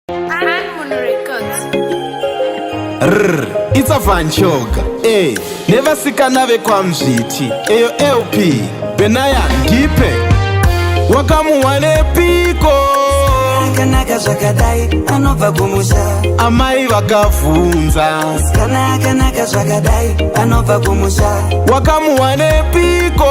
Harmon Records. Rr, it's a Van Choga. Eh, nevasikana vekwaMzviti. Eyo LP, Benaya ndipe. Wakamuwanepiko? Akanaka zvakadai anobva kumusha. Amai vakavhunza. Kana akanaka zvakadai anobva kumusha. Wakamuwanepiko?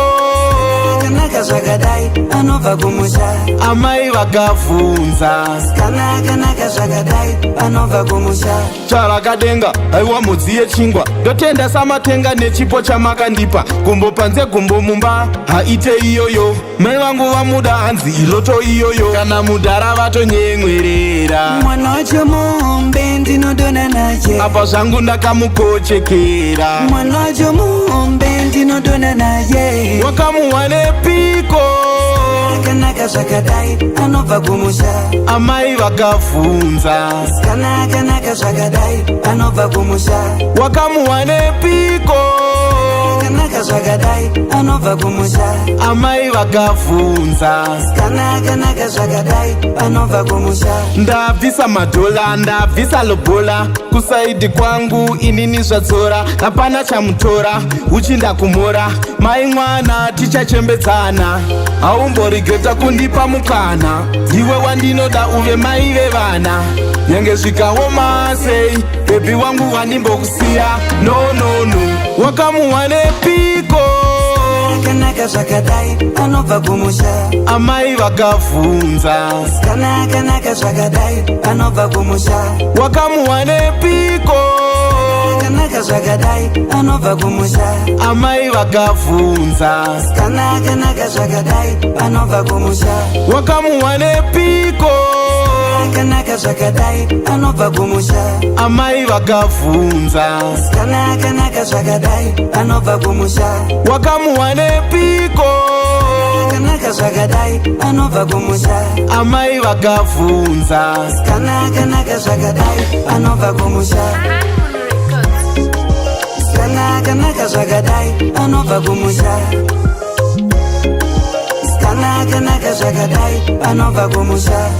Akanaka zvakadai anobva kumusha. Amai vakavhunza. Kana akanaka zvakadai anobva kumusha. Tsvarakadenga, haiwa mhodzi yechingwa. Ndotenda Samatenga nechipo chamakandipa. Gumbo panze, gumbo mumba, haite iyoyo. Mai vangu vamuda, hanzi iloto iyoyo. Kana mudhara vatonyemwerera. Mwana wacho muhombe, ndinodona naye. Apa zvangu ndakamukochekera. Mwana wacho muhombe, ndinodona naye. Wakamuwanepiko? Akanaka zvakadai anobva kumusha. Amai vakavhunza. Kana akanaka zvakadai anobva kumusha. Wakamuwanepiko? Akanaka zvakadai anobva kumusha. Amai vakavhunza. Kana akanaka zvakadai anobva kumusha. Ndabvisa madhola, ndabvisa lobola. Kuside kwangu inini zvadzora, hapana chamutora. Uchinda kumora mai mwana, tichachembedzana. Haumborigeta kundipa mukana. Ndiwe wandinoda, uve mai vevana. Nyange zvikaoma sei, baby wangu, wandimbokusiya, no, no, no. Wakamuwanepiko? Akanaka zvakadai anobva kumusha. Amai vakavhunza. Kana akanaka zvakadai anobva kumusha. Wakamuwanepiko? Akanaka zvakadai anobva kumusha. Amai vakavhunza. Kana akanaka zvakadai anobva kumusha. Wakamuwanepiko? Akanaka zvakadai anobva kumusha. Amai vakavhunza. Kana akanaka zvakadai anobva kumusha. Wakamuwanepiko? Akanaka zvakadai anobva kumusha. Amai vakavhunza. Kana akanaka zvakadai anobva kumusha. Harmon Records. Kana akanaka zvakadai anobva kumusha. Kana akanaka zvakadai anobva kumusha.